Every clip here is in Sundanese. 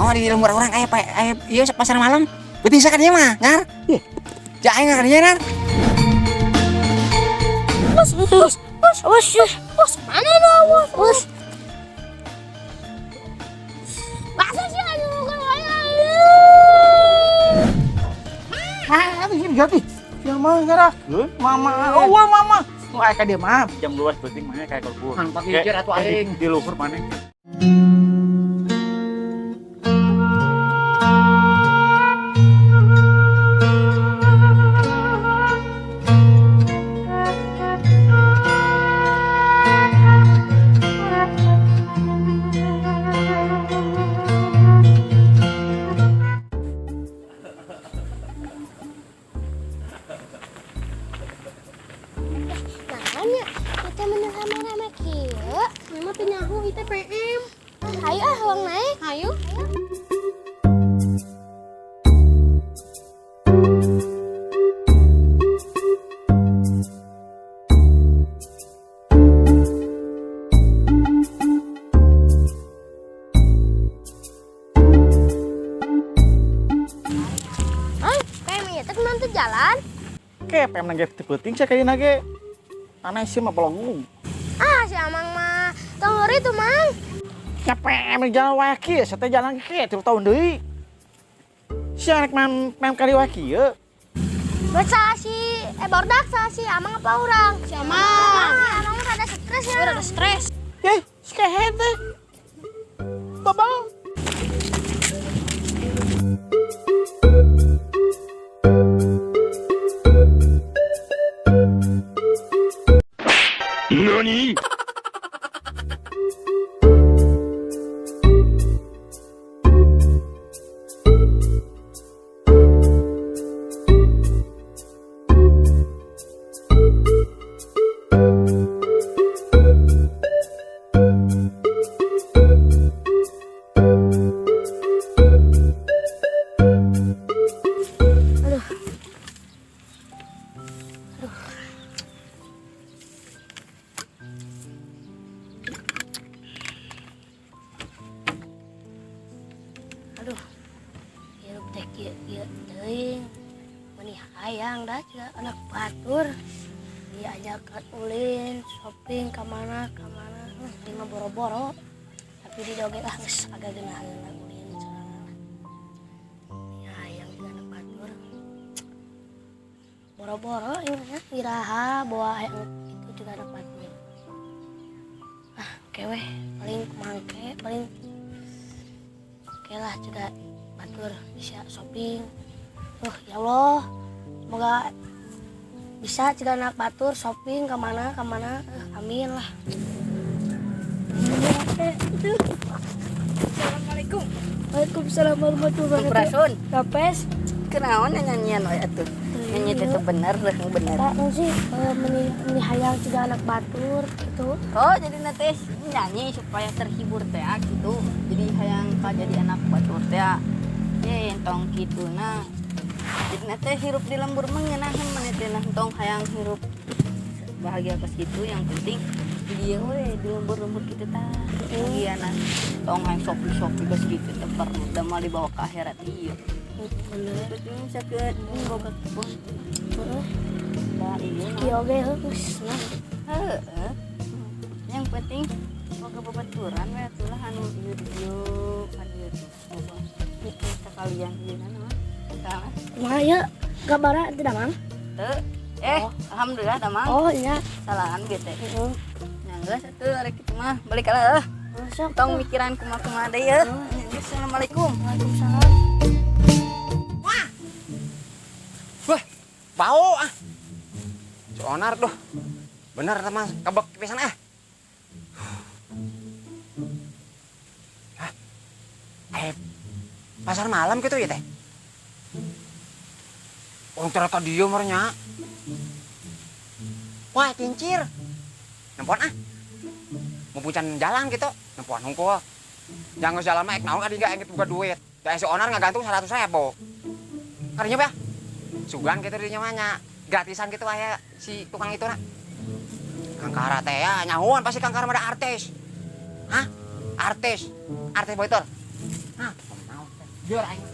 Oh, di lembur urang aya aya ieu pasar malam. Beuting sa ka dieu mah, ngar. Ja aing ka dieu, nar. Bos, bos, bos, bos, bos, mana lo, bos, bos. Masa sih ayo bukan ayo. Ah, atuh sini jatuh. Sia mah ngarakeun mama. Oh, wah, mama. Nu aya ka dieu mah jam 12 penting mana kayak luhur. Mantap mikir atuh aing. Di luhur mana? Makanya kita menang rame-rame kieu. Mama teu nyaho ieu teh PM. Ayo ah, uang naik. Hayu. Ah, PM ieu teh kumaha teu jalan? Ke PM nang ge teu peuting sia ka dina ge. Aneh sih mah belongung. Ah, si Amang mah tong heureuy tuh, Mang. Nya PM di jalan wae kieu, sia teh jalan kieu 3 tahun deui. Sia rek mem mem kali wae kieu. Baca si bordak sa si Amang apa urang? Si Amang. Si Amang mah rada stres ya. Rada stres. Yeh, si kehed teh. Babal. NANI?Aduh. Aduh. Aduh. Hirup teh kieu kieu teuing. Meni hayang dah juga anak batur. Diajakan ulin, shopping ka mana ka mana. Ieu mah boro-boro. Tapi di doge ah geus agak geunaheun ulin sorangan lah. Meni hayang juga anak batur. Boro-boro ieu mah iraha bawa hayang itu juga anak batur. Ah, oke weh, paling mangke, paling oke lah juga batur bisa shopping. Ya Allah, semoga bisa juga anak batur shopping kemana kemana. Amin lah. Itu. Assalamualaikum. Waalaikumsalam warahmatullahi wabarakatuh. Sampurasun. Rampes. Kunaon nyanyian we atuh. Nyanyi teh teu bener, leuh bener. Pak, sih meni meni hayang juga anak batur gitu. Oh, jadi nanti nyanyi supaya terhibur teh gitu. Jadi hayang ka jadi anak batur teh. Ye, entong kituna. Jadi nanti hirup di lembur mah ngeunaheun maneh teh nah entong hayang hirup bahagia pas gitu, yang penting dia we di lembur-lembur gitu tah. Iya nah, tong hayang shopping-shopping geus gitu teh perlu da mah dibawa ke akhirat ieu. Bener. Betul sakit boga kebun. Heeh. Nah, iya. Kieu oge heuh geus nah. Heeh. Yang penting boga babaturan we atuh lah anu ieu ieu kan ieu tuh boga. Itu sekalian ieu na mah. Salah. Kumaha ieu gabara teu damang? Teu. Alhamdulillah damang. Oh iya. Salahan ge teh. Heeh. Nya geus atuh rek kitu mah balik lah. Sok Tong mikiran kumaha-kumaha deui yeuh. Assalamualaikum. Waalaikumsalam. Wah, bau ah. Si Onar tuh. Bener teman, kebek pisan ah. Hah? Pasar malam gitu ya teh? Orang ternyata diem orangnya. Wah, kincir. Nempon ah. Mau pucan jalan gitu, nempon hungkul. Jangan jalan mah ek naon adi enggak engke buka duit. Da si Onar ngagantung 100.000. Karinya bah. Sugan gitu dinya mah nya. Gratisan gitu aya si tukang itu nak. Kangkara teh ya nyahuan pasti kangkara mah ada artis. Hah? Artis. Artis boitor. Hah, mau Biar aing.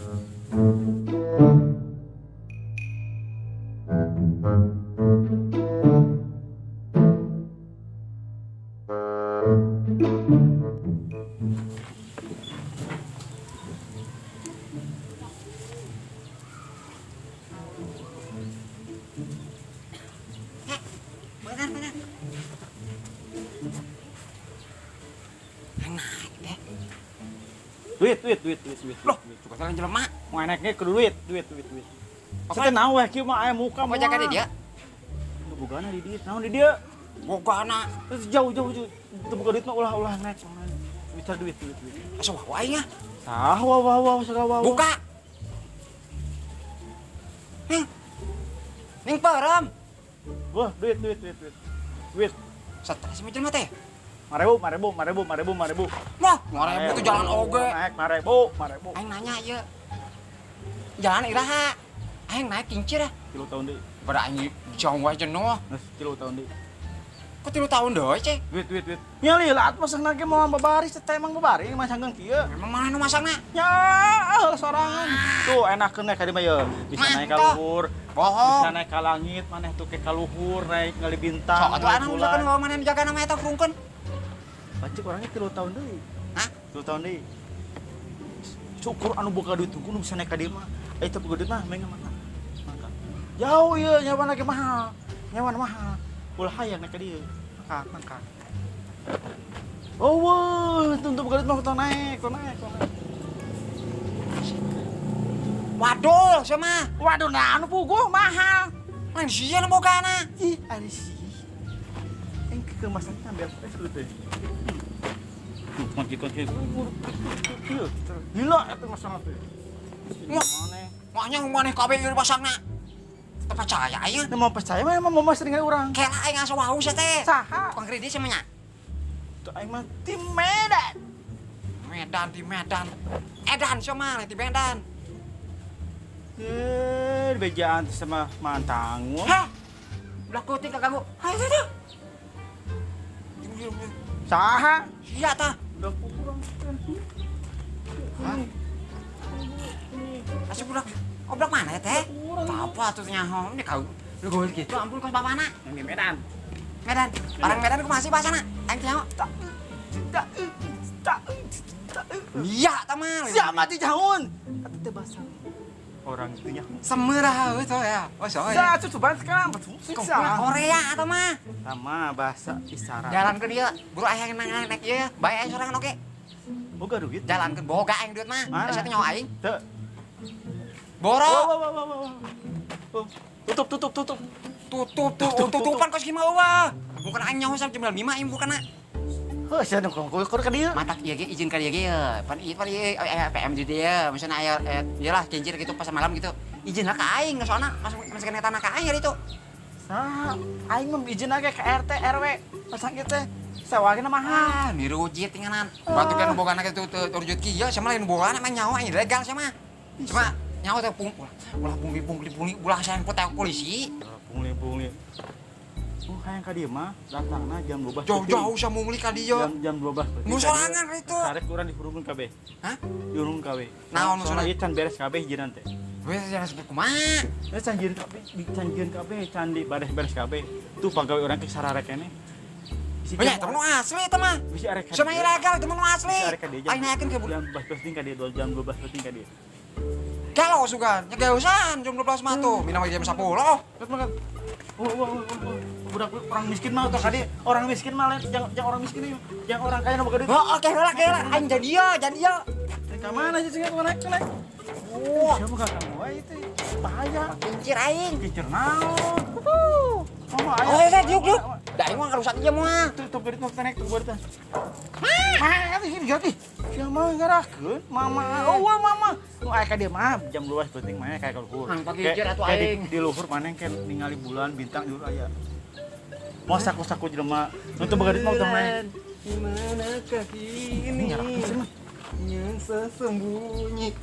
Bentar. Naik deh. Duit. Loh, cukup salah jelema. Mau naiknya ke duit. Apa naon weh kieu mah aya muka mah. Jaga di dia. Nu bogana di dia, naon di dia? Bogana. Terus jauh. Teu boga duit mah ulah naik. Bisa duit. Asa wah aing ah. Sah wah segala wah. Buka. Ning. Ning param. Wah, duit. Duit. Stres mah jelema teh. Marebu. Wah, marebu tuh jalan oge. Naik marebu. Aing nanya ieu. Jalan iraha. Aing naik kincir ah. 3 tahun deui. Pada aing jauh wae jenuh. Geus 3 tahun deui. Kok 3 tahun deui, Cek? Duit. Nya lila atuh masangna ge moal babari, teh emang babari masangkeun kieu. Emang mana nu masangna? Nya, sorangan. Tuh enakeun naik ka dieu mah ye. Bisa naik ka luhur. Bohong. Bisa naik ka langit, maneh tuh ke ka luhur, naik ngali bintang. Sok atuh anu misalkan bawa maneh jaga nama eta furungkeun. Pacik orangnya 3 tahun deui. Hah? 3 tahun deui. Syukur anu boga duit tunggu nu bisa naik ka dieu mah. Aya teu boga duit mah meh mangka. Jauh ieu nyawana ge mahal. Nyawana mahal. Ulah hayang naik ka dieu. Mangka. Oh, wah, teu boga duit mah tong naik, tong naik. Waduh, sia mah. Waduh, nah anu puguh mahal. Lain sia nu bogana. Ih, ari sih. Eng kekemasan beres duit teh. Kunci. Gila eta masalah teh. Maknya maneh kabeh ieu pasangna. Teu percaya aing. Teu mau percaya mah emang mama sering urang. Kela aing asa wau sia teh. Saha? Tukang kredit sia mah nya. Teu aing mah ti Medan. Medan di Medan. Edan sia mah ti Medan. Eh, bejaan teh sama mantangu. Hah? Ulah kuting kaganggu. Hayo teh. Saha? Sia tah. Udah kurang. Hah? Asup budak. Oblak mana ya teh? Apa tuh nyaho? Ini kau lu gol gitu ampun kos bapana. Yang di Medan. Medan. Orang Medan ku masih bahasana. Aing teh nyaho. Iya tah mah. Siapa mati jahun? Atuh teh bahasa orang itu nya. Semerah itu ya. Oh soy. Sa cucuban sekarang susah. Korea atau mah? Sama bahasa isyarat. Jalan ke dia, buru aya yang naik ieu, bae aing sorangan oge. Boga duit. Jalan ke boga aing duit mah. Asa teh nyawa aing. Teu. Boro. Wah. Tutup. Tutup tutupan kos gimana wah. Bukan aing nyaho sampe jam 5 aing bukan. Heuh, sia nu kok ka dieu. Matak ieu ge izin ka dieu ge ye. Pan ieu pan ieu PM di dieu, misalnya aya ieu lah kincir gitu pas malam gitu. Izin lah ka aing soalna masuk kena tanah ka aing hari itu. Saha? Aing mah izin ge ka RT RW. Pasang kieu teh sewagena mahal. Ah, dirujit tinganan. Batu kan bogana kitu teu rujut kieu, sama lain bogana mah nyaho aing ilegal sama. Cuma nyaho teh pung ulah pungli ulah sayang ku polisi. Pungli. Oh, hayang ka dieu mah datangna jam 12. Jauh-jauh sia mungli ka dieu. Jam 12. Nu sorangan itu. Sarek urang dihurungkeun kabeh. Hah? Dihurungkeun kabeh. Naon maksudna? Ieu can beres kabeh jinan teh. Wes jangan sebut kumaha. Geus can jieun kabeh, can jieun kabeh, can di beres-beres kabeh. Tuh pagawe urang ke sararek keneh. Banyak temen nu asli eta mah. Bisi arek ka. Sama ilegal temen nu asli. Aing naekeun ke jam 12 penting ka dieu, jam 12 penting ka dieu. Galau sugan, nya gausan jam 12 mah tuh, minang jam 10. Wah. Budak orang miskin mah tah kadi, orang miskin mah lain jangan orang miskin ieu. Jangan orang kaya nu boga duit. Oh, oke lah, aing jadi ieu, jadi ieu. Ka mana sih sing naik naik. Wah, siapa ka kamu wae itu bahaya. Kincir aing. Kincir naon? Mama Oh, saya diuk. Da aing mah ngarusak ieu mah. Tuh duit mah naik tuh duit. Mah, atuh sini jati. Sia mah ngarakeun mama. Oh, wah mama. Nu aya ka dieu mah jam 12 penting mah kayak ka luhur. Hang kincir atuh aing. Di luhur maneh ke ningali bulan bintang di luhur aya. Mau saku-saku jelema. Nu teu boga duit mah utang maneh. Di manakah kini yang sesembunyi.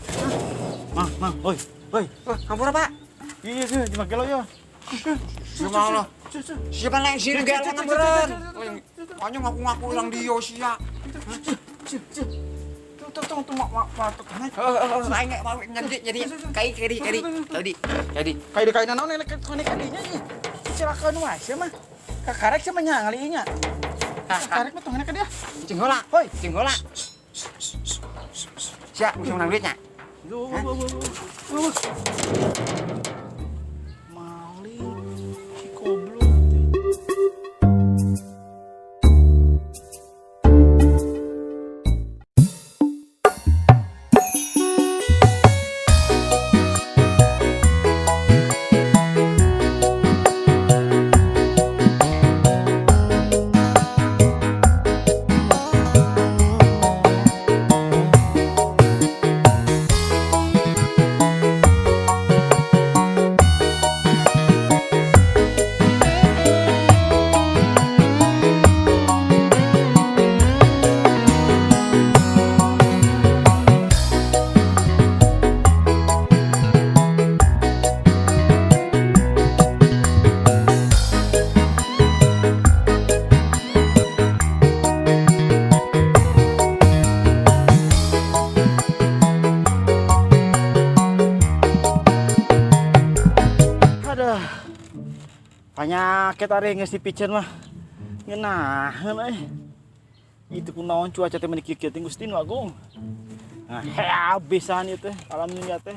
Mang, oi. Ampura, Pak. Iya, cuma gelo ya. Gimana? Siapa lain sini gelo ngamberan. Hanya ngaku-ngaku orang dia sia. Tong tong tong mak mak tong naik. Heeh, aing mau jadi jadi kai kai kai tadi. Jadi Kai di kai naon nek naik kadinya ih. Silakan wae sia mah. Kakarek sia mah nya ngaliinya. Kakarek mah tong naik ka dia. Cing heula. Hoi. Cing heula. Sia, bisa menang duitnya. Maling si goblok. Aduh. Panyakit ari geus dipiceun mah. Ngeunaheun euy. Itu kunaon cuaca teh meuni kieu-kieu teh Gusti nu Agung. Nah, habisan ieu teh alam dunia teh.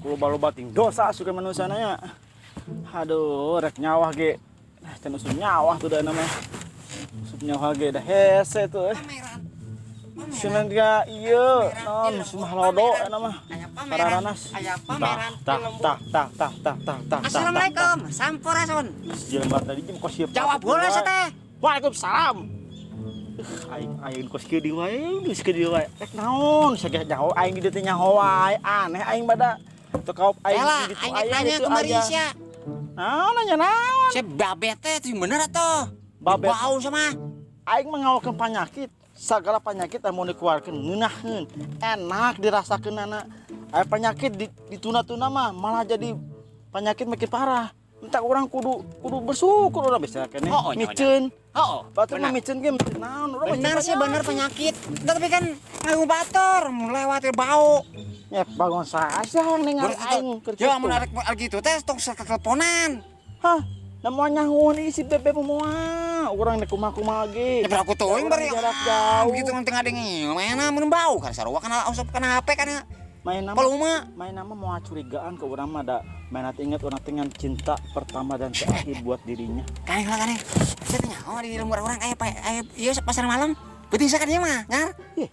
Ku loba-loba ting dosa suka manusana nya. Aduh, rek nyawah ge. Nah, can usum nyawah tuh da nama. Usum nyawah ge da hese tuh. Sinan dia ieu naon sumah lodo eta mah. Pararanas. Tah tah tah tah tah tah tah. Assalamualaikum, sampurasun. Jelema tadi jeung kos ieu. Jawab heula sia teh. Waalaikumsalam. Aing aing kos kieu di wae, geus kieu di wae. Rek naon sageh nyaho aing di dieu teh nyaho wae, aneh aing bada. Teu kaop aing Elah, di ditu aing aya nanya ditu kemari aya. sia. Naon nanya naon? Sia babet teh teu bener atuh. Babet. Bau sama. Aing mah penyakit. Segala penyakit anu dikeluarkeun ngeunaheun, enak dirasakeunana. Aya penyakit dituna-tuna mah malah jadi penyakit makin parah. Entah orang kudu kudu bersyukur orang bisa kene. Oh, oh, Miceun. Heeh. Batur mah miceun ge miceun naon urang mah Benar sih, bener penyakit. penyakit. Tapi kan nganggo batur, lewat bau. Ya bangun saja ningali aing keur Ya kitu. mun arek gitu teh tong teleponan. Hah, namanya nyahoan isi bebe moal. Urang nek kumaha-kumaha ge. Ya berapa teuing Urang bari jarak jauh. Gitu teu ngadengin. Mana mun bau kan sarua kana asup kana HP kana Main nama volume. Main nama mau curigaan ke urang mah da main hati ingat orang dengan cinta pertama dan terakhir buat dirinya. Kaneh lah kaneh. Saya teh nyaho di lembur urang aya aya ieu pasar malam. Beuting sa ka dieu mah, ngar. Ih.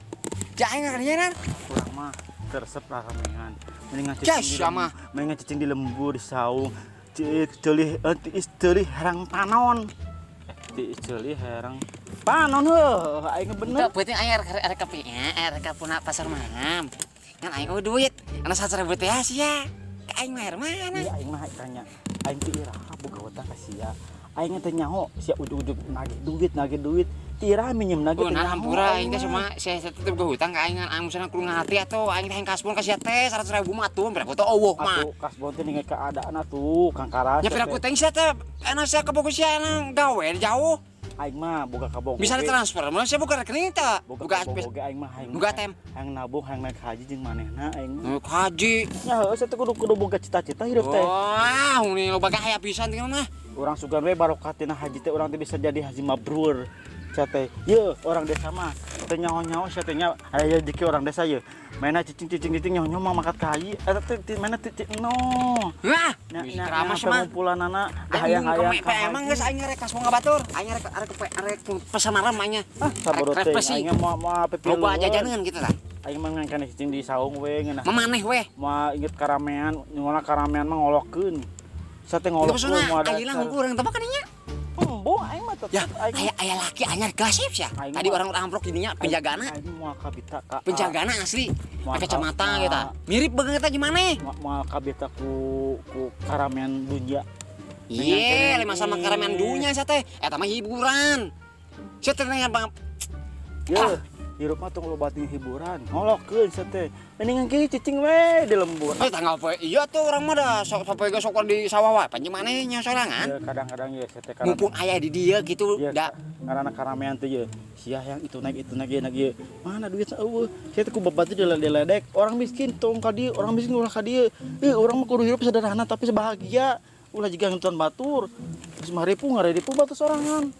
Ja aing ka dieu nar. Urang mah teresep ramean. Mendingan Jas, cicing di sama. lembur, mendingan cicing di lembur di saung. Cik ceulih tiis ceulih herang panon. Tiis ceulih herang panon heuh aing bener. Teu beuting aing arek ka arek ka puna pasar malam. Ngan aing eueuh duit. Anu 100.000 teh sia. Ka aing mah mana? Iya aing mah tanya. Aing teh iraha boga hutang ka sia. Aing teh nyaho sia ujug-ujug nagih duit. Teh iraha minjem nagih Oh, teh nah nyaho. hampura aing teh mah. cuma saya tetep boga hutang ka aing ngan aing misalnya kudu ngahati atuh aing teh hayang kasbon ka sia teh 100.000 mah atuh berapa teh eueuh mah. Atuh kasbon teh ningali keadaan atuh Kang Karas. Ya pira ku teh sia teh enak sia kabogo sia enak gawe jauh. Aing mah boga kabogo. Bisa ditransfer, mun sia buka rekening teh. Boga Buka kabogo ge aing mah hayang. Boga ATM. Hayang nabung hayang naik haji jeung manehna aing mah. Naik haji. Ya heueuh sia teh kudu kudu boga cita-cita hidup teh. Wah, ini loba gaya pisan tinggal mah. Urang sugan we barokah tina haji teh urang teh bisa jadi haji mabrur. Sia teh, ye orang desa mah teh nyaho-nyaho sia teh nya aya rezeki orang desa ye. Mainna cicing-cicing nyaho-nyaho mah mangkat ka haji eta teh mainna titik no. Wah, Nya nya nya keramas mah. pengumpulanana Aing hayang-hayang ke emang geus aing rek kasbon ngabatur. Aing rek arek arek pesan malam aing. Ah, sabodo teh Refreshing. aing mah moal pipilueun. Loba jajaneun gitu tah. Aing mah ngan kana cicing di saung we ngeunah. Memaneh we. Moal inget karamean, nyuwala karamean mah ngolokeun. Sia teh Itu ngolokeun maksudna moal ayeuna hungkul urang teh kan nya. Embung aing mah tetep Ya, aing aya aya laki anyar gasip sia. Aing Tadi mah- orang amplok dininya penjagana. Aing moal kabita ka Penjagana asli. Moal Pakai kacamata moal- gitu. Mirip banget teh gimana? Moal kabita ku karamean dunya. Iya, lima sama karamean dunya sia teh. Eta mah hiburan. Sia teh nanya bang. Ye, hirup mah tong loba ting hiburan. Ngolokeun sia teh. Mendingan kieu cicing we di lembur. Eh tanggal poe iya tuh orang mah dah sok sampai ge sok di sawah wae. Panjang maneh nya sorangan. Ya, kadang-kadang ya sia teh Mumpung aya di dia gitu Iya, da Karena karamean teh ye. Sia yang itu naik ieu naik ieu. Mana duit eueuh. Sia teh ku babatur diledek. Orang miskin tong ka dieu, orang miskin ulah ka dieu. Euy, urang mah kudu hirup sederhana tapi sebahagia. Ulah jiga nonton batur. Geus maripu ngaredipu batur sorangan.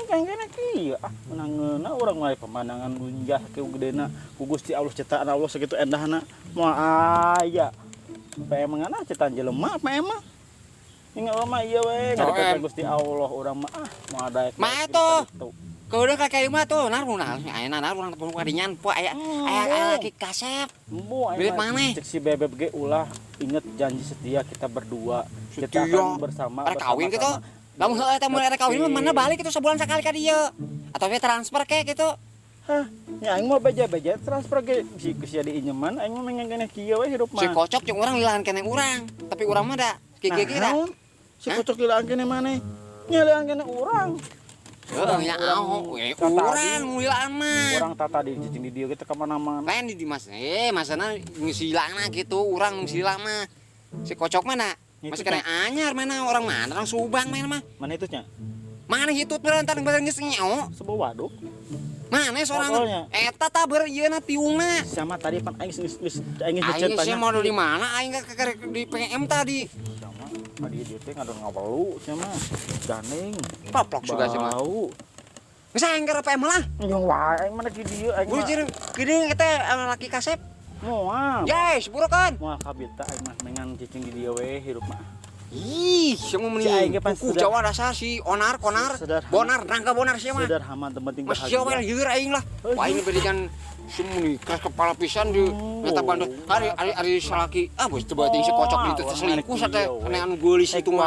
Kayaknya kieu ah menangeuna urang mah pemandangan gunjah kieu gedena ku Gusti Allah ciptaan Allah sakitu endahna moal aya. PM ngana ciptaan jelema PM mah. Ingat urang mah ieu we ngadeukeutan Gusti Allah urang mah ah moal daek. Mah eta. Keudeuh ka kieu mah tuh nar munal aya nar urang tepung kadinyan poe aya aya laki kasep. Duit maneh. Cek si bebeb ge ulah inget janji setia kita berdua. Kita akan bersama. Arek kawin gitu. Lamun heueuh eta mun arek kawin mah mana balik itu sebulan sekali ka dieu. Atau we transfer ke gitu. Hah, nya aing mah beja-beja transfer ge si geus jadi inyeman aing mah mengen keneh kieu we hirup mah. Si kocok jeung urang lilaan keneh urang, tapi urang mah da kieu-kieu da. Si kocok lilaan keneh maneh. Nya lilaan keneh urang. Heeh, nya aho we urang lilaan mah. Urang tata di cicing di dieu ge teh ka mana-mana. Lain di Dimas. Masana geus hilangna gitu, urang geus hilang mah. Si kocok mah da masih kena anyar mana orang mana orang Subang mana mah. Mana itu nya? Mana hitut berentan bareng geus nyeo. Sebuah waduk. Mana sorangan? Eta tah ber ieu na tiungna. Sama tadi pan aing geus aing geus aing mau di mana aing ke di PM tadi. Sama tadi dia teh ngadon ngawelu sia mah. Ganing. Toplok juga sih mah. Geus aing ke PM lah. Nyong wae aing mana di dieu aing. Buru jeung geuning eta laki kasep. Moal. Yes, burukan. Moal kabita aing mah mengan cicing di dieu we hirup mah. Ih, sia mah meni kukuh Jawa dasar si onar konar. Bonar rangga bonar sia mah. Sederhana penting bahagia. Sia we lieur aing lah. Wah ini berikan si meni keras kepala pisan di nyata bandot. Ari ari ari salaki ah bos teu bating si kocok ditu teh selingkuh sate ane anu geulis itu mah.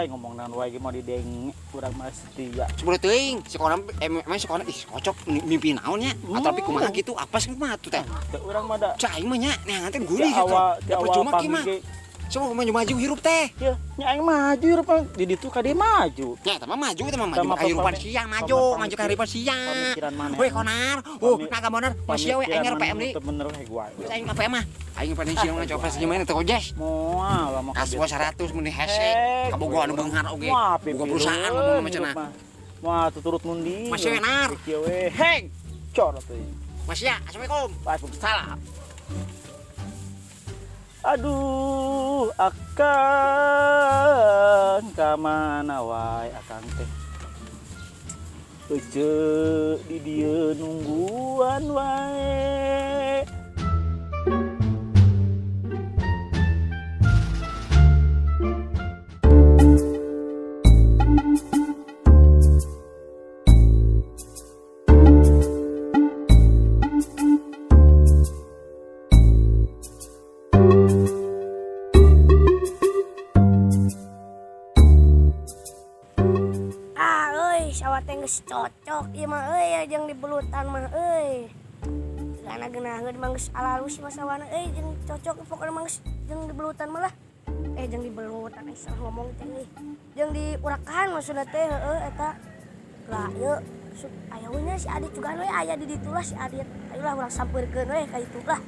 Wae ngomong naon wae ge mau didenge urang mah setia. Sebeulah teuing si konar emang si konar ih kocok mimpi naon nya ataupun kumaha gitu apa sih kumaha tuh teh. Urang mah da. Cai mah nya neangan teh geulis gitu. Da percuma ki mah. Semua maju-maju hirup teh. Ya, nya aing maju hirup di ditu ka dieu maju. Nya eta mah maju eta mah maju kehidupan siang maju, maju kehidupan siang. Weh konar, naga bonar, masih we aing RPM deui. Bener we gua. Geus aing KPM mah. Aing paling siang na copres gimana teh ojes. Moal mah kaswa 100 mun hese. Kabogohan nu beunghar oge. Boga perusahaan ngomong mah cenah. Wah, tuturut mundi. Masih we nar. Kieu we. Heng. Cor atuh. Masih ya, assalamualaikum. Waalaikumsalam. Aduh, akan ka mana wae akang teh. Ece di dieu nungguan wae. Geus cocok ieu mah euy jeung di belutan mah euy. Gana geunaheun mah geus alalus mah sawana euy jeung cocok pokona mah geus jeung di belutan mah lah. Jeung di belutan euy salah ngomong teh euy. Jeung di urakan maksudna teh heueuh eta. Lah ieu aya we nya si Adit juga we aya di ditu lah si Adit. Ayolah urang sampeurkeun we ka ditu lah.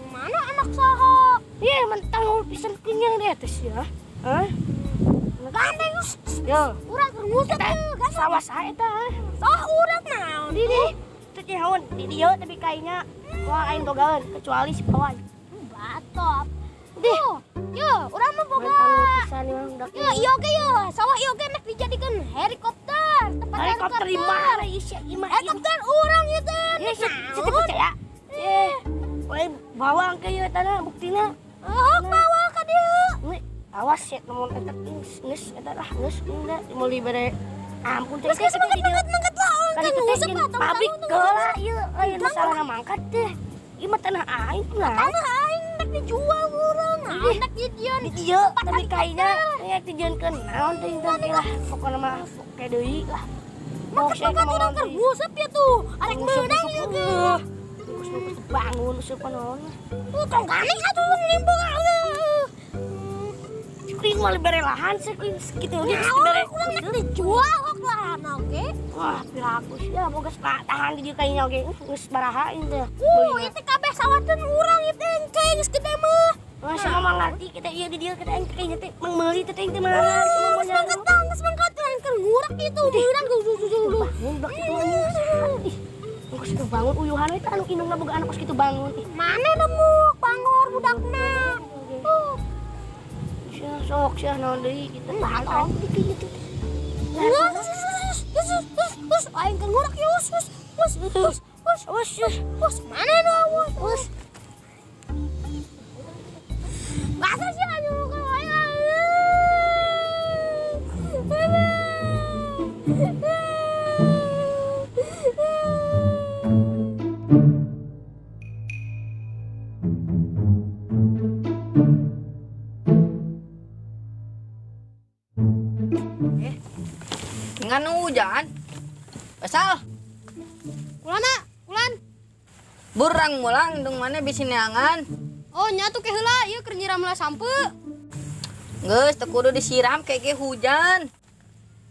Mana anak saha? Iya, mentang pisan kenyang di atas ya. Hah? Gandeng. Yo, urang keur ngusep teh. Sawah saha eta? Sah urang naon? Di Teu nyahoan di dieu tapi kayaknya moal aing bogaeun kecuali si Pawan. Batok. Dih, yo, urang mah boga. Pisan ieu mah budak. Yo, ieu oge yo, sawah ieu oge nek dijadikeun helikopter, tempat Helikopter di mana ieu sia imah? Helikopter urang ieu teh. Ieu si si teu percaya. Eh, we bawa ke ieu tanah buktina. Oh, bawa ka dieu. Nih, awas ya namun eta geus geus eta lah geus enggak mau dibere ampun teh. Geus geus mangkat mangkat lah, urang Kan teh itu teh nguseup jeung lah, tong pabrik tong- geula ieu lain masalah mangkat teh. Ieu mah tanah aing lah. Tanah aing nek dijual urang, nek dijieun. Di dieu tapi kayaknya nya dijieunkeun naon teh teh lah pokona mah oke deui lah. Mangkat mangkat urang keur nguseup ya tuh. Arek meunang ieu ge. Terus bangun useup naon. Tong gandeng atuh nimbung. Kuing mah dibere lahan sih kuing kitu ge geus dibere. Urang nek dijual hok lahan oge. Wah, piraku sih ya boga tahan di dieu kayaknya oge geus baraha ieu teh. Ieu teh kabeh sawateun urang ieu teh engke geus gede mah. Wah, sama mah ngerti kita ieu di dieu kita aing kayaknya teh meuli teh teh mah sama Geus mangkat tah, geus mangkat urang keur ngurak itu. Urang bangun bak kitu anjing. Ih, geus kitu bangun uyuhan we teh anu indungna boga anak geus kitu bangun. Ih, Mana nemu bangor budakna. Sia sok sia naon deui kitu tahan tahan di kitu. Terus, terus, terus, terus, aing keur ngurak ya, us, us, us, us, us, Awas ya. us, mana nu awas, us. Masa sih anu ka aing. Ngan hujan. Asal Kulan, nak, kulan. burang mulang indung mana bisi neangan. Oh, nya tuh ke heula, ieu keur nyiram heula sampe. Geus teu kudu disiram kayak ge hujan.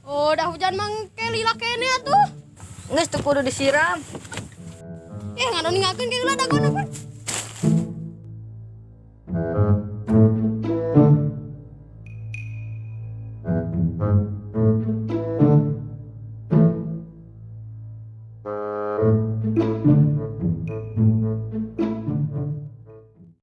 Oh, dah hujan mah ke lila kene atuh. Geus teu kudu disiram. Eh, ngano ninggalkeun ke heula dagoan apa?